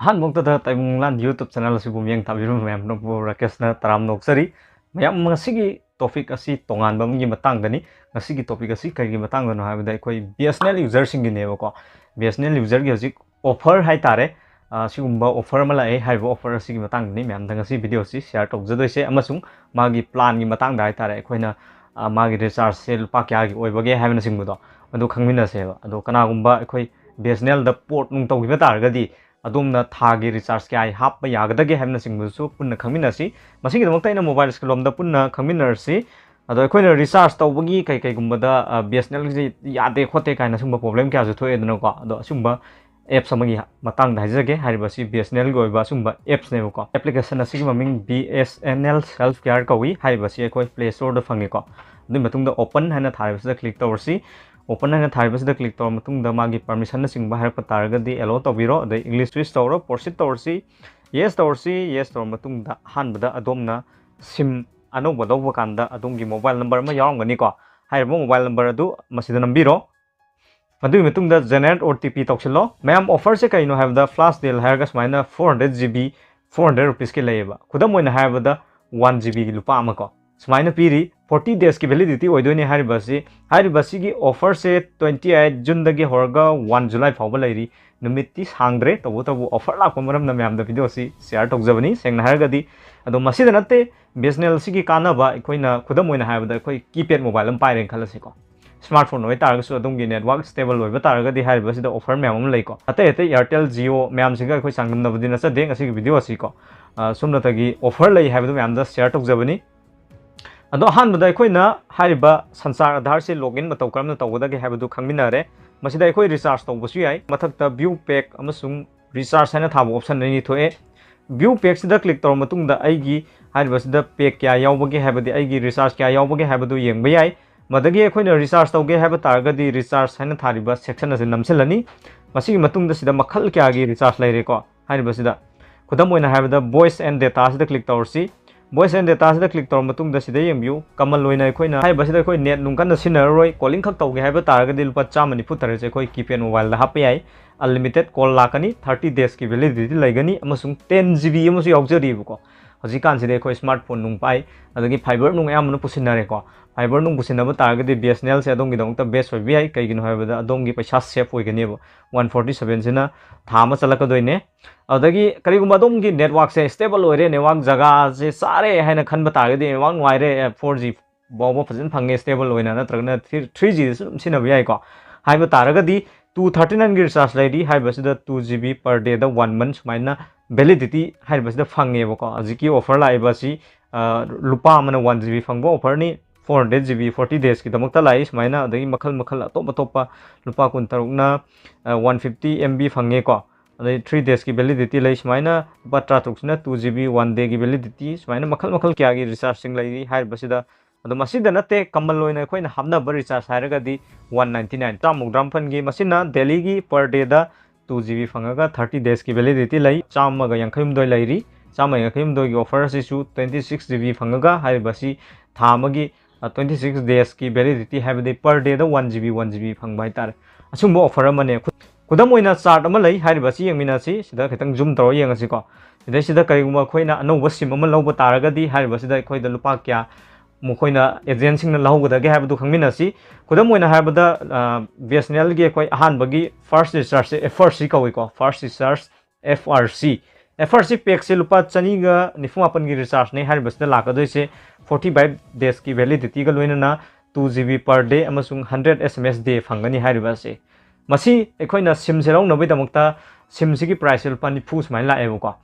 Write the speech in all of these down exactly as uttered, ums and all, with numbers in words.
ꯑꯍꯥꯟꯕꯃꯛꯇꯗ ꯇꯥꯏꯕꯪ ꯂꯥꯟ YouTube channel ꯑꯁꯤꯕꯨ ꯃꯤꯠꯌꯦꯡ ꯊꯥꯕꯤꯔꯤꯕ ꯃꯌꯥꯝ ꯄꯨꯝꯅꯃꯛꯄꯨ ꯔꯥꯀꯦꯁꯅ ꯇꯔꯥꯝꯅ ꯑꯣꯛꯆꯔꯤ꯫ ꯃꯌꯥꯝ, ꯉꯁꯤꯒꯤ topic ꯑꯁꯤ ꯇꯣꯉꯥꯟꯕ ꯑꯃꯒꯤ ꯃꯇꯥꯡꯗꯅꯤ꯫ ꯉꯁꯤꯒꯤ topic ꯑꯁꯤ ꯀꯔꯤꯒꯤ ꯃꯇꯥꯡꯗꯅꯣ ꯍꯥꯏꯕꯗ, ꯑꯩꯈꯣꯏ BSNL userꯁꯤꯡꯒꯤꯅꯦꯕꯀꯣ꯫ BSNL userꯒꯤ ꯍꯧꯖꯤꯛ offer ꯍꯥꯏꯇꯥꯔꯦ, ꯑ, ꯁꯤꯒꯨꯝꯕ offer ꯑꯃ ꯂꯥꯛꯑꯦ ꯍꯥꯏꯔꯤꯕ offer ꯑꯁꯤꯒꯤ ꯃꯇꯥꯡꯗꯅꯤ ꯃꯌꯥꯝꯗ ꯉꯁꯤ video ꯑꯁꯤ share ꯇꯧꯖꯗꯣꯏꯁꯦ, ꯑꯃꯁꯨꯡ ꯃꯥꯒꯤ planꯒꯤ ꯃꯇꯥꯡꯗ ꯍꯥꯏꯇꯥꯔꯦ, ꯑꯩꯈꯣꯏꯅ, ꯑ, ꯃꯥꯒꯤ rechargeꯁꯦ ꯂꯨꯄꯥ ꯀꯌꯥꯒꯤ ꯑꯣꯏꯕꯒꯦ ꯍꯥꯏꯕꯅꯆꯤꯡꯕꯗꯣ ꯑꯗꯨ ꯈꯪꯃꯤꯟꯅꯁꯦꯕ꯫ ꯑꯗꯣ ꯀꯅꯥꯒꯨꯝꯕ ꯑꯩꯈꯣꯏ BSNLꯗ port ꯅꯨꯡ ꯇꯧꯈꯤꯕ ꯇꯥꯔꯒꯗꯤ, ꯑꯗꯣꯝꯅ ꯊꯥꯒꯤ recharge ꯀꯌꯥ ꯍꯥꯞꯄ ꯌꯥꯒꯗꯒꯦ ꯍꯥꯏꯕꯅꯆꯤꯡꯕꯗꯨꯁꯨ ꯄꯨꯟꯅ ꯈꯪꯃꯤꯟꯅꯁꯤ꯫ ꯃꯁꯤꯒꯤꯗꯃꯛꯇ ꯑꯩꯅ mobileꯁꯀꯤ ꯂꯣꯝꯗ ꯄꯨꯟꯅ ꯈꯪꯃꯤꯟꯅꯔꯁꯤ꯫ ꯑꯗꯣ ꯑꯩꯈꯣꯏꯅ recharge ꯇꯧꯕꯒꯤ ꯀꯩ ꯀꯩꯒꯨꯝꯕꯗ, ꯑ, BSNLꯒꯤꯁꯤ ꯌꯥꯗꯦ ꯈꯣꯠꯇꯦ ꯀꯥꯏꯅ ꯁꯨꯝꯕ problem ꯀꯌꯥꯁꯨ ꯊꯣꯛꯑꯦꯗꯅꯀꯣ꯫ ꯑꯗꯣ ꯑꯁꯨꯝꯕ apps ꯑꯃꯒꯤ ꯃꯇꯥꯡꯗ ꯍꯥꯏꯖꯒꯦ꯫ ꯍꯥꯏꯔꯤꯕꯁꯤ BSNLꯒꯤ ꯑꯣꯏꯕ ꯑꯁꯨꯝꯕ appsꯅꯦꯕꯀꯣ꯫ Application ꯑꯁꯤꯒꯤ ꯃꯃꯤꯡ BSNL Self Care ꯀꯧꯏ꯫ ꯍꯥꯏꯔꯤꯕꯁꯤ ꯑꯩꯈꯣꯏ Play Storeꯗ ꯐꯪꯉꯦꯀꯣ꯫ ꯑꯗꯨꯒꯤ ꯃꯇꯨꯡꯗ open ꯍꯥꯏꯅ ꯊꯥꯔꯤꯕꯁꯤꯗ click ꯇꯧꯔꯁꯤ꯫ Open ꯍꯥꯏꯅ ꯊꯥꯔꯤꯕꯁꯤꯗ click ꯇꯧꯔ ꯃꯇꯨꯡꯗ ꯃꯥꯒꯤ permissionꯅꯆꯤꯡꯕ ꯍꯥꯏꯔꯛꯄ ꯇꯥꯔꯒꯗꯤ allow ꯇꯧꯕꯤꯔꯣ꯫ ꯑꯗꯩ English switch ꯇꯧꯔꯣ, proceed ꯇꯧꯔꯁꯤ꯫ Yes ꯇꯧꯔꯁꯤ꯫ Yes ꯇꯧꯔ ꯃꯇꯨꯡꯗ ꯑꯍꯥꯟꯕꯗ ꯑꯗꯣꯝꯅ SIM ꯑꯅꯧꯕ ꯂꯧꯕ ꯀꯥꯟꯗ ꯑꯗꯣꯝꯒꯤ mobile number ꯑꯃ ꯌꯥꯎꯔꯝꯒꯅꯤꯀꯣ꯫ ꯍꯥꯏꯔꯤꯕ mobile number ꯑꯗꯨ ꯃꯁꯤꯗ ꯅꯝꯕꯤꯔꯣ꯫ ꯑꯗꯨꯒꯤ ꯃꯇꯨꯡꯗ generate OTP ꯇꯧꯁꯤꯜꯂꯣ꯫ ꯃꯌꯥꯝ, offerꯁꯦ ꯀꯩꯅꯣ ꯍꯥꯏꯕꯗ, flash deal ꯍꯥꯏꯔꯒ ꯁꯨꯃꯥꯏꯅ four hundred GB, four hundred rupeesꯀꯤ ꯂꯩꯌꯦꯕ꯫ ꯈꯨꯗꯝ ꯑꯣꯏꯅ ꯍꯥꯏꯔꯕꯗ, one GBꯒꯤ ꯂꯨꯄꯥ ꯑꯃ ꯀꯣ, ꯁꯨꯃꯥꯏꯅ ꯄꯤꯔꯤ꯫ Forty daysꯀꯤ validity ꯑꯣꯏꯗꯣꯏꯅꯦ ꯍꯥꯏꯔꯤꯕꯁꯤ꯫ ꯍꯥꯏꯔꯤꯕꯁꯤꯒꯤ offerꯁꯦ twenty eight Juneꯗꯒꯤ ꯍꯧꯔꯒ one July ꯐꯥꯎꯕ ꯂꯩꯔꯤ꯫ ꯅꯨꯃꯤꯠꯇꯤ ꯁꯥꯡꯗ꯭ꯔꯦ, ꯇꯧꯕꯇꯕꯨ offer ꯂꯥꯛꯄ ꯃꯔꯝꯅ ꯃꯌꯥꯝꯗ videoꯁꯤ share ꯇꯧꯖꯕꯅꯤ, ꯁꯦꯡꯅ ꯍꯥꯏꯔꯒꯗꯤ꯫ ꯑꯗꯣ ꯃꯁꯤꯗ ꯅꯠꯇꯦ, BSNLꯁꯤꯒꯤ ꯀꯥꯟꯅꯕ, ꯑꯩꯈꯣꯏꯅ ꯈꯨꯗꯝ ꯑꯣꯏꯅ ꯍꯥꯏꯔꯕꯗ, ꯑꯩꯈꯣꯏ keypad mobile ꯑꯃ ꯄꯥꯏꯔꯦꯅ ꯈꯜꯂꯁꯤꯀꯣ꯫ Smartphone ꯑꯣꯏꯇꯥꯔꯒꯁꯨ ꯑꯗꯣꯝꯒꯤ network stable ꯑꯣꯏꯕ ꯇꯥꯔꯒꯗꯤ ꯍꯥꯏꯔꯤꯕꯁꯤꯗ offer ꯃꯌꯥꯝ ꯑꯃ ꯂꯩꯀꯣ꯫ ꯑꯇꯩ ꯑꯇꯩ Airtel, Jio ꯃꯌꯥꯝꯁꯤꯒ ꯑꯩꯈꯣꯏ ꯆꯥꯡꯗꯝꯅꯕꯗꯤ ꯅꯠꯆꯗꯦ ꯉꯁꯤꯒꯤ video ꯑꯁꯤꯀꯣ꯫ ꯑ, ꯁꯨꯞꯅꯇꯒꯤ offer ꯂꯩ ꯍꯥꯏꯕꯗꯨ ꯃꯌꯥꯝꯗ share ꯇꯧꯖꯕꯅꯤ꯫ ꯑꯗꯣ ꯑꯍꯥꯟꯕꯗ ꯑꯩꯈꯣꯏꯅ ꯍꯥꯏꯔꯤꯕ Sansar Aadhaarꯁꯦ login ꯃꯇꯧ ꯀꯔꯝꯅ ꯇꯧꯒꯗꯒꯦ ꯍꯥꯏꯕꯗꯨ ꯈꯪꯃꯤꯟꯅꯔꯦ꯫ ꯃꯁꯤꯗ ꯑꯩꯈꯣꯏ recharge ꯇꯧꯕꯁꯨ ꯌꯥꯏ꯫ ꯃꯊꯛꯇ view pack ꯑꯃꯁꯨꯡ recharge ꯍꯥꯏꯅ ꯊꯥꯕ option ꯑꯅꯤ ꯊꯣꯛꯑꯦ꯫ View packꯁꯤꯗ click ꯇꯧꯔ ꯃꯇꯨꯡꯗ ꯑꯩꯒꯤ ꯍꯥꯏꯔꯤꯕꯁꯤꯗ pack ꯀꯌꯥ ꯌꯥꯎꯕꯒꯦ ꯍꯥꯏꯕꯗꯤ ꯑꯩꯒꯤ recharge ꯀꯌꯥ ꯌꯥꯎꯕꯒꯦ ꯍꯥꯏꯕꯗꯨ ꯌꯦꯡꯕ ꯌꯥꯏ꯫ ꯃꯗꯒꯤ ꯑꯩꯈꯣꯏꯅ recharge ꯇꯧꯒꯦ ꯍꯥꯏꯕ ꯇꯥꯔꯒꯗꯤ recharge ꯍꯥꯏꯅ ꯊꯥꯔꯤꯕ section ꯑꯁꯤ ꯅꯝꯁꯤꯜꯂꯅꯤ꯫ ꯃꯁꯤꯒꯤ ꯃꯇꯨꯡꯗ ꯁꯤꯗ ꯃꯈꯜ ꯀꯌꯥꯒꯤ recharge ꯂꯩꯔꯦꯀꯣ꯫ ꯍꯥꯏꯔꯤꯕꯁꯤꯗ ꯈꯨꯗꯝ ꯑꯣꯏꯅ ꯍꯥꯏꯔꯕꯗ voice and dataꯁꯤꯗ click ꯇꯧꯔꯁꯤ꯫ Voice and dataꯁꯤꯗ click ꯇꯧꯔ ꯃꯇꯨꯡꯗ ꯁꯤꯗ ꯌꯦꯡꯕꯤꯌꯨ, common ꯑꯣꯏꯅ ꯑꯩꯈꯣꯏꯅ ꯍꯥꯏꯔꯤꯕꯁꯤꯗ ꯑꯩꯈꯣꯏ net ꯅꯨꯡ ꯀꯟꯅ ꯁꯤꯖꯤꯟꯅꯔꯔꯣꯏ, calling ꯈꯛ ꯇꯧꯒꯦ ꯍꯥꯏꯕ ꯇꯥꯔꯒꯗꯤ ꯂꯨꯄꯥ ꯆꯥꯝꯃ ꯅꯤꯐꯨ ꯇꯔꯦꯠꯁꯦ ꯑꯩꯈꯣꯏ keypad mobileꯗ ꯍꯥꯞꯄ ꯌꯥꯏ꯫ unlimited call ꯂꯥꯛꯀꯅꯤ, thirty days ꯀꯤ validity ꯂꯩꯒꯅꯤ, ꯑꯃꯁꯨꯡ ten GB ꯑꯃꯁꯨ ꯌꯥꯎꯖꯔꯤꯕꯀꯣ꯫ ꯍꯧꯖꯤꯛꯀꯥꯟꯁꯤꯗꯤ ꯑꯩꯈꯣꯏ smart phone ꯅꯨꯡ ꯄꯥꯏ, ꯑꯗꯒꯤ fiber ꯅꯨꯡ ꯑꯌꯥꯝꯕꯅ ꯄꯨꯁꯤꯟꯅꯔꯦꯀꯣ꯫ Fiber ꯅꯨꯡ ꯄꯨꯁꯤꯟꯅꯕ ꯇꯥꯔꯒꯗꯤ BSNL ꯁꯦ ꯑꯗꯣꯝꯒꯤꯗꯃꯛꯇ best ꯑꯣꯏꯕ ꯌꯥꯏ꯫ ꯀꯩꯒꯤꯅꯣ ꯍꯥꯏꯕꯗ ꯑꯗꯣꯝꯒꯤ ꯄꯩꯁꯥ save ꯑꯣꯏꯒꯅꯦꯕ꯫ One forty seven ꯁꯤꯅ ꯊꯥ ꯑꯃ ꯆꯠꯂꯛꯀꯗꯣꯏꯅꯦ꯫ ꯑꯗꯒꯤ ꯀꯔꯤꯒꯨꯝꯕ ꯑꯗꯣꯝꯒꯤ network ꯁꯦ stable ꯑꯣꯏꯔꯦ, network ꯖꯒꯥꯁꯦ ꯆꯥꯔꯦ ꯍꯥꯏꯅ ꯈꯟꯕ ꯇꯥꯔꯒꯗꯤ, network ꯅꯨꯡꯉꯥꯏꯔꯦ, four G ꯐꯥꯎꯕ ꯐꯖꯅ ꯐꯪꯉꯦ, stable ꯑꯣꯏꯅ, ꯅꯠꯇ꯭ꯔꯒꯅ three G ꯗꯁꯨ ꯑꯗꯨꯝ ꯁꯤꯖꯤꯟꯅꯕ ꯌꯥꯏꯀꯣ꯫ ꯍꯥꯏꯕ ꯇꯥꯔꯒꯗꯤ two thirty nine ꯒꯤ recharge ꯂꯩꯔꯤ꯫ ꯍꯥꯏꯔꯤꯕꯁꯤꯗ two GB per day ꯗ one month ꯁꯨꯃꯥꯏꯅ validity ꯍꯥꯏꯔꯤꯕꯁꯤꯗ ꯐꯪꯉꯦꯕꯀꯣ꯫ ꯍꯧꯖꯤꯛꯀꯤ offer ꯂꯥꯛꯏꯕ ꯑꯁꯤ, ꯑ, ꯂꯨꯄꯥ ꯑꯃꯅ one GB ꯐꯪꯕ offer ꯅꯤ, four hundred GB forty days ꯀꯤꯗꯃꯛꯇ ꯂꯥꯛꯏ ꯁꯨꯃꯥꯏꯅ꯫ ꯑꯗꯒꯤ ꯃꯈꯜ ꯃꯈꯜ ꯑꯇꯣꯞ ꯑꯇꯣꯞꯄ, ꯂꯨꯄꯥ ꯀꯨꯟꯇꯔꯨꯛꯅ, ꯑ, one fifty MB ꯐꯪꯉꯦꯀꯣ꯫ ꯑꯗꯩ three days ꯀꯤ validity ꯂꯩ ꯁꯨꯃꯥꯏꯅ꯫ ꯂꯨꯄꯥ ꯇꯔꯥꯇꯔꯨꯛꯁꯤꯅ two GB one day ꯒꯤ validity, ꯁꯨꯃꯥꯏꯅ ꯃꯈꯜ ꯃꯈꯜ ꯀꯌꯥꯒꯤ recharge ꯁꯤꯡ ꯂꯩꯔꯤ ꯍꯥꯏꯔꯤꯕꯁꯤꯗ꯫ ꯑꯗꯣ ꯃꯁꯤꯗ ꯅꯠꯇꯦ, ꯀꯃꯟ ꯑꯣꯏꯅ ꯑꯩꯈꯣꯏꯅ ꯍꯥꯞꯅꯕ recharge ꯍꯥꯏꯔꯒꯗꯤ one ninety nine, ꯆꯥꯝꯃ ꯃꯧꯗ꯭ꯔꯥ ꯃꯥꯄꯟꯒꯤ꯫ ꯃꯁꯤꯅ daily ꯒꯤ per day ꯗ two GB ꯐꯪꯉꯒ thirty days ꯀꯤ validity ꯂꯩ꯫ ꯆꯥꯝꯃꯒ ꯌꯥꯡꯈꯩ ꯍꯨꯝꯗꯣꯏ ꯂꯩꯔꯤ꯫ ꯆꯥꯝꯃ ꯌꯥꯡꯈꯩ ꯍꯨꯝꯗꯣꯏꯒꯤ offer ꯑꯁꯤꯁꯨ twenty six GB ꯐꯪꯉꯒ, ꯍꯥꯏꯔꯤꯕ ꯑꯁꯤ ꯊꯥ ꯑꯃꯒꯤ, ꯑ, twenty six days ꯀꯤ validity, ꯍꯥꯏꯕꯗꯤ per day ꯗ one GB, one GB ꯐꯪꯕ ꯍꯥꯏꯇꯥꯔꯦ꯫ ꯑꯁꯤꯒꯨꯝꯕ offer ꯑꯃꯅꯦ꯫ ꯈꯨ-, ꯈꯨꯗꯝ ꯑꯣꯏꯅ chart ꯑꯃ ꯂꯩ, ꯍꯥꯏꯔꯤꯕ ꯑꯁꯤ ꯌꯦꯡꯃꯤꯟꯅꯁꯤ꯫ ꯁꯤꯗ ꯈꯤꯇꯪ zoom ꯇꯧꯔ ꯌꯦꯡꯉꯁꯤꯀꯣ꯫ ꯁꯤꯗꯩꯁꯤꯗ ꯀꯔꯤꯒꯨꯝꯕ ꯑꯩꯈꯣꯏꯅ ꯑꯅꯧꯕ SIM ꯑꯃ ꯂꯧꯕ ꯇꯥꯔꯒꯗꯤ, ꯍꯥꯏꯔꯤꯕꯁꯤꯗ ꯑꯩꯈꯣꯏꯗ ꯂꯨꯄꯥ ꯀꯌꯥ ꯃꯈꯣꯏꯅ agent ꯁꯤꯡꯅ ꯂꯧꯍꯧꯒꯗꯒꯦ ꯍꯥꯏꯕꯗꯨ ꯈꯪꯃꯤꯟꯅꯁꯤ꯫ ꯈꯨꯗꯝ ꯑꯣꯏꯅ ꯍꯥꯏꯔꯕꯗ, ꯑ, BSNL ꯒꯤ ꯑꯩꯈꯣꯏ ꯑꯍꯥꯟꯕꯒꯤ first recharge ꯁꯦ FRC ꯀꯧꯏꯀꯣ, first recharge FRC꯫ FRC pack ꯁꯦ ꯂꯨꯄꯥ ꯆꯅꯤꯒ ꯅꯤꯐꯨ ꯃꯥꯄꯟꯒꯤ recharge ꯅꯦ꯫ ꯍꯥꯏꯔꯤꯕꯁꯤꯗ ꯂꯥꯛꯀꯗꯣꯏꯁꯦ forty five days ꯀꯤ validity ꯒ ꯂꯣꯏꯅꯅ two GB per day ꯑꯃꯁꯨꯡ hundred SMS day ꯐꯪꯒꯅꯤ ꯍꯥꯏꯔꯤꯕ ꯑꯁꯤ꯫ ꯃꯁꯤ ꯑꯩꯈꯣꯏꯅ SIM ꯁꯦ ꯂꯧꯅꯕꯒꯤꯗꯃꯛꯇ SIM ꯁꯤꯒꯤ price ꯁꯦ ꯂꯨꯄꯥ ꯅꯤꯐꯨ ꯁꯨꯃꯥꯏꯅ ꯂꯥꯛꯑꯦꯕꯀꯣ꯫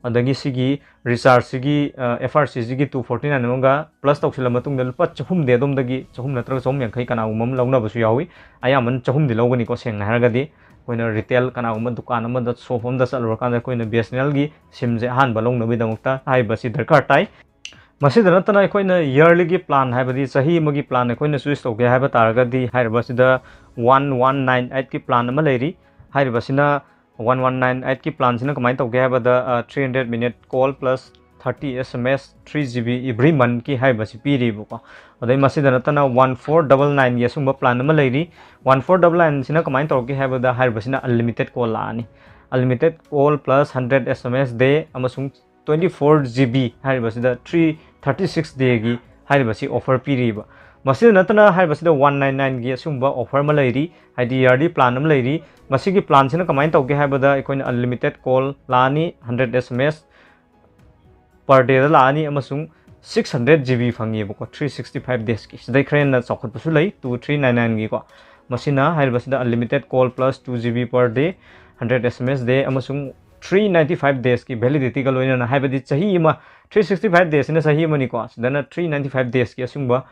ꯑꯗꯒꯤ ꯁꯤꯒꯤ recharge ꯁꯤꯒꯤ, ꯑ, FRC ꯁꯤꯒꯤ two forty nine ꯑꯃꯒ plus ꯇꯧꯁꯤꯜꯂ ꯃꯇꯨꯡꯗ ꯂꯨꯄꯥ ꯆꯍꯨꯝꯗꯤ ꯑꯗꯣꯝꯗꯒꯤ, ꯆꯍꯨꯝ ꯅꯠꯇ꯭ꯔꯒ ꯆꯍꯨꯝ ꯌꯥꯡꯈꯩ ꯀꯅꯥꯒꯨꯝꯕ ꯑꯃ ꯂꯧꯅꯕꯁꯨ ꯌꯥꯎꯏ꯫ ꯑꯌꯥꯝꯕꯅ ꯆꯍꯨꯝꯗꯤ ꯂꯧꯒꯅꯤꯀꯣ, ꯁꯦꯡꯅ ꯍꯥꯏꯔꯒꯗꯤ꯫ ꯑꯩꯈꯣꯏꯅ retail ꯀꯅꯥꯒꯨꯝꯕ ꯗꯨꯀꯥꯟ ꯑꯃꯗ, shop ꯑꯃꯗ ꯆꯠꯂꯨꯔꯀꯥꯟꯗ ꯑꯩꯈꯣꯏꯅ BSNL ꯒꯤ SIM ꯁꯦ ꯑꯍꯥꯟꯕ ꯂꯧꯅꯕꯒꯤꯗꯃꯛꯇ ꯍꯥꯏꯔꯤꯕꯁꯤ ꯗꯔꯀꯥꯔ ꯇꯥꯏ꯫ ꯃꯁꯤꯗ ꯅꯠꯇꯅ ꯑꯩꯈꯣꯏꯅ yearly ꯒꯤ plan, ꯍꯥꯏꯕꯗꯤ ꯆꯍꯤ ꯑꯃꯒꯤ plan ꯑꯩꯈꯣꯏꯅ choose ꯇꯧꯒꯦ ꯍꯥꯏꯕ ꯇꯥꯔꯒꯗꯤ, ꯍꯥꯏꯔꯤꯕꯁꯤꯗ one one nine eight ꯀꯤ plan ꯑꯃ ꯂꯩꯔꯤ꯫ ꯍꯥꯏꯔꯤꯕꯁꯤꯅ, one one nine eight ꯀꯤ plan ꯁꯤꯅ ꯀꯃꯥꯏꯅ ꯇꯧꯒꯦ ꯍꯥꯏꯕꯗ, ꯑ, three hundred minute call plus thirty S M S, three G B every monthꯀꯤ ꯍꯥꯏꯔꯤꯕꯁꯤ ꯄꯤꯔꯤꯕꯀꯣ꯫ ꯑꯗꯩ ꯃꯁꯤꯗ ꯅꯠꯇꯅ one four double nineꯒꯤ ꯑꯁꯤꯒꯨꯝꯕ plan ꯑꯃ ꯂꯩꯔꯤ꯫ One four double nineꯁꯤꯅ ꯀꯃꯥꯏꯅ ꯇꯧꯔꯛꯀꯦ ꯍꯥꯏꯕꯗ, ꯍꯥꯏꯔꯤꯕꯁꯤꯅ unlimited call ꯂꯥꯛꯑꯅꯤ꯫ Unlimited call plus hundred S M S day ꯑꯃꯁꯨꯡ twenty four G B ꯍꯥꯏꯔꯤꯕꯁꯤꯗ three thirty six dayꯒꯤ ꯍꯥꯏꯔꯤꯕꯁꯤ offer ꯄꯤꯔꯤꯕ꯫ ꯃꯁꯤꯗ ꯅꯠꯇꯅ ꯍꯥꯏꯔꯤꯕꯁꯤꯗ one nine nineꯒꯤ ꯑꯁꯤꯒꯨꯝꯕ offer ꯑꯃ ꯂꯩꯔꯤ, ꯍꯥꯏꯗꯤ yearly plan ꯑꯃ ꯂꯩꯔꯤ꯫ ꯃꯁꯤꯒꯤ planꯁꯤꯅ ꯀꯃꯥꯏꯅ ꯇꯧꯒꯦ ꯍꯥꯏꯕꯗ, ꯑꯩꯈꯣꯏꯅ unlimited call ꯂꯥꯛꯑꯅꯤ, hundred S M S per dayꯗ ꯂꯥꯛꯑꯅꯤ ꯑꯃꯁꯨꯡ six hundred G B ꯐꯪꯉꯦꯕꯀꯣ, three sixty five daysꯀꯤ꯫ ꯁꯤꯗꯩ ꯈꯔ ꯍꯦꯟꯅ ꯆꯥꯎꯈꯠꯄꯁꯨ ꯂꯩ, two three nine nineꯒꯤꯀꯣ꯫ ꯃꯁꯤꯅ ꯍꯥꯏꯔꯤꯕꯁꯤꯗ unlimited call plus two G B per day, hundred S M S day ꯑꯃꯁꯨꯡ three ninety five daysꯀꯤ validityꯒ ꯂꯣꯏꯅꯅ, ꯍꯥꯏꯕꯗꯤ ꯆꯍꯤ ꯑꯃ, three sixty five daysꯁꯤꯅ ꯆꯍꯤ ꯑꯃꯅꯤꯀꯣ, ꯁꯤꯗꯅ three ninety five daysꯀꯤ ꯑꯁꯤꯒꯨꯝꯕ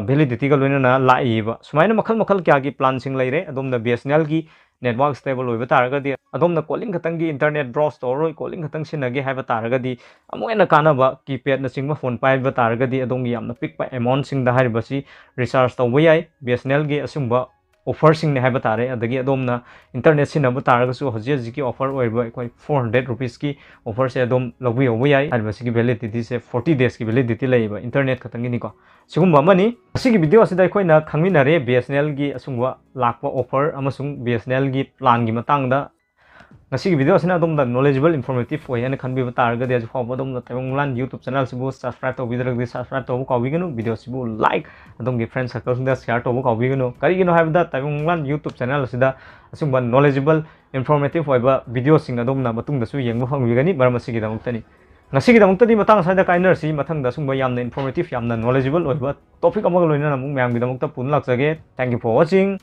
validityꯒ ꯂꯣꯏꯅꯅ ꯂꯥꯛꯏꯕ꯫ ꯁꯨꯃꯥꯏꯅ ꯃꯈꯜ ꯃꯈꯜ ꯀꯌꯥꯒꯤ planꯁꯤꯡ ꯂꯩꯔꯦ꯫ ꯑꯗꯣꯝꯅ BSNLꯒꯤ network stable ꯑꯣꯏꯕ ꯇꯥꯔꯒꯗꯤ, ꯑꯗꯣꯝꯅ calling ꯈꯛꯇꯪꯒꯤ internet browse ꯇꯧꯔꯔꯣꯏ, calling ꯈꯛꯇꯪ ꯁꯤꯖꯤꯟꯅꯒꯦ ꯍꯥꯏꯕ ꯇꯥꯔꯒꯗꯤ, ꯑꯃꯨꯛ ꯍꯦꯟꯅ ꯀꯥꯟꯅꯕ keypadꯅꯆꯤꯡꯕ phone ꯄꯥꯏꯕ ꯇꯥꯔꯒꯗꯤ, ꯑꯗꯣꯝꯒꯤ ꯌꯥꯝꯅ ꯄꯤꯛꯄ amountꯁꯤꯡꯗ ꯍꯥꯏꯔꯤꯕꯁꯤ recharge ꯇꯧꯕ ꯌꯥꯏ꯫ BSNLꯒꯤ ꯑꯁꯤꯒꯨꯝꯕ offerꯁꯤꯡꯅꯦ ꯍꯥꯏꯕ ꯇꯥꯔꯦ꯫ ꯑꯗꯒꯤ ꯑꯗꯣꯝꯅ internet ꯁꯤꯖꯤꯟꯅꯕ ꯇꯥꯔꯒꯁꯨ, ꯍꯧꯖꯤꯛ ꯍꯧꯖꯤꯛꯀꯤ offer ꯑꯣꯏꯔꯤꯕ ꯑꯩꯈꯣꯏ four hundred rupeesꯀꯤ offerꯁꯦ ꯑꯗꯨꯝ ꯂꯧꯕꯤꯍꯧꯕ ꯌꯥꯏ꯫ ꯍꯥꯏꯔꯤꯕꯁꯤꯒꯤ validityꯁꯦ forty daysꯀꯤ validity ꯂꯩꯌꯦꯕ, internet ꯈꯛꯇꯪꯒꯤꯅꯤꯀꯣ꯫ ꯁꯤꯒꯨꯝꯕ ꯑꯃꯅꯤ꯫ ꯉꯁꯤꯒꯤ videoꯁꯤꯗ ꯑꯩꯈꯣꯏꯅ ꯈꯪꯃꯤꯟꯅꯔꯦ BSNLꯒꯤ ꯑꯁꯤꯒꯨꯝꯕ ꯂꯥꯛꯄ offer ꯑꯃꯁꯨꯡ BSNLꯒꯤ planꯒꯤ ꯃꯇꯥꯡꯗ꯫ ꯉꯁꯤꯒꯤ videoꯁꯤꯅ ꯑꯗꯣꯝꯗ knowledgeable, informative ꯑꯣꯏ ꯍꯥꯏꯅ ꯈꯟꯕꯤꯕ ꯇꯥꯔꯒꯗꯤ, ꯍꯧꯖꯤꯛ ꯐꯥꯎꯕ ꯑꯗꯣꯝꯅ ꯇꯥꯏꯕꯪ ꯃꯪꯂꯥꯟ YouTube channelꯁꯤꯕꯨ subscribe ꯇꯧꯕꯤꯗ꯭ꯔꯒꯗꯤ subscribe ꯇꯧꯕ ꯀꯥꯎꯕꯤꯒꯅꯨ꯫ Videoꯁꯤꯕꯨ like, ꯑꯗꯣꯝꯒꯤ friend circleꯁꯤꯡꯗ share ꯇꯧꯕ ꯀꯥꯎꯕꯤꯒꯅꯨ꯫ ꯀꯔꯤꯒꯤꯅꯣ ꯍꯥꯏꯕꯗ, ꯇꯥꯏꯕꯪ ꯃꯪꯂꯥꯟ YouTube channel ꯑꯁꯤꯗ ꯑꯁꯤꯒꯨꯝꯕ knowledgeable, informative ꯑꯣꯏꯕ videoꯁꯤꯡ ꯑꯗꯣꯝꯅ ꯃꯇꯨꯡꯗꯁꯨ ꯌꯦꯡꯕ ꯐꯪꯕꯤꯒꯅꯤ꯫ ꯃꯔꯝ ꯑꯁꯤꯒꯤꯗꯃꯛꯇꯅꯤ꯫ ꯉꯁꯤꯒꯤꯗꯃꯛꯇꯗꯤ ꯃꯇꯥꯡ ꯑꯁ꯭ꯋꯥꯏꯗ ꯀꯥꯏꯅꯔꯁꯤ꯫ ꯃꯊꯪꯗ ꯑꯁꯨꯝꯕ ꯌꯥꯝꯅ informative, ꯌꯥꯝꯅ knowledgeable ꯑꯣꯏꯕ topic ꯑꯃꯒ ꯂꯣꯏꯅꯅ ꯑꯃꯨꯛ ꯃꯌꯥꯝꯒꯤꯗꯃꯛꯇ ꯄꯨꯅ ꯂꯥꯛꯆꯒꯦ꯫ Thank you for watching.